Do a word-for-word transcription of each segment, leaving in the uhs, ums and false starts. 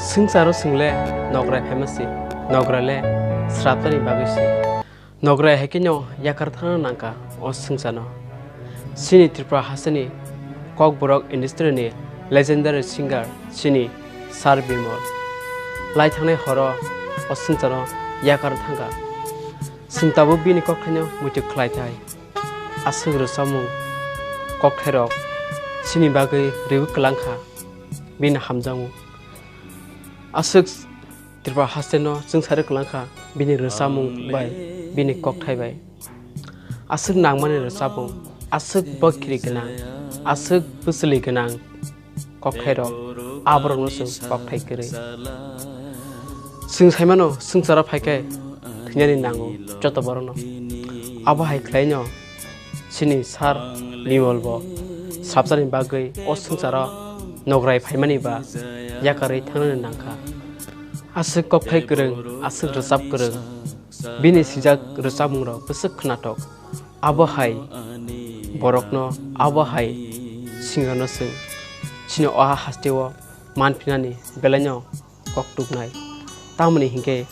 Swngcharo chwng le nograi phaima se, nograi le srapnani bagwi se. Nograi hai kheno yakar thangna nangkha o swngcharno. Chini Tripura hasteni Kokborok industry ni legendary singer chini Sir Bimal. Lai thangnai horo o swngcharno yakar thangkha. Chwng tabuk bini kokthaino muitu khlai thai. Aswk rwchapmung kokthairok chini bagwi riwi kwlangkha bini hamjakmung. Aswk Tripura hasteno chwngsari kwlangkha bini rwchapmung bai bini kokthai bai. Aswk nangmani rwchapmung, aswk bokhiri gwnang, aswk bwchwlwi gwnang kokthairok, aborokno chwng kokthai kwrwi. Chwng saimano swngcharo phaikhe thwinani nango joto borokno. Abo hai khlaino chini Sir Bimal bo srapjani bagwi o swngcharo nograi phaimani ba yakarwi thangnani nangkha. Aswk kokthai kwrwng, aswk rwchap kwrwng, bini swijak rwchapmungrok bwswk khwnathok. Abo hai borokno, abo hai singerno chwng chini o hasteo manphinani belaino kok tubnai. Tamoni hinkhe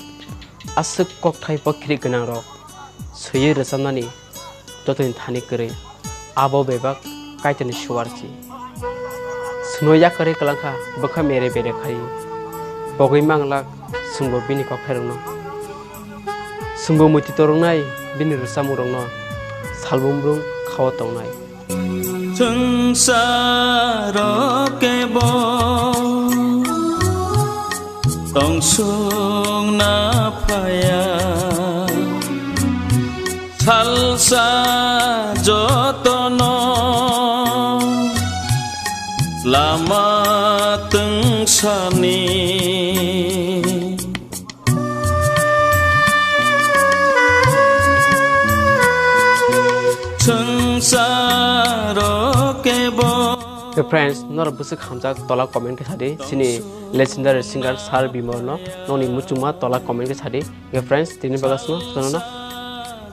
aswk kokthai bokhiri gwnangrok swiwi rwchapnani jotoni thani kwrwi, abo bebak Kaitorni suwarchi. Chwngno yakarwi kwlangkha bwkha mere bere khai. Bogwi manglak chwngbo bini kokthairokno. Chwngbo muitu toroknai bini rwchapmungrokno salbumbrung khao tongnai. Swngcharo kebo tongsukna phaiya, salsa jotono lama twngsani. Swngcharo kebo. Hey friends, norok bwswk hamjak tola comment khe sadi, chini legendary singer Sir Bimal no nokni muchungma tola comment khe sadi. Hey friends, tini bagasno sonono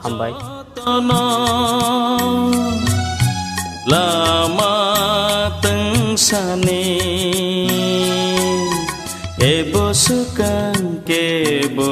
hambai. Lama twngsani ebo swkang kebo.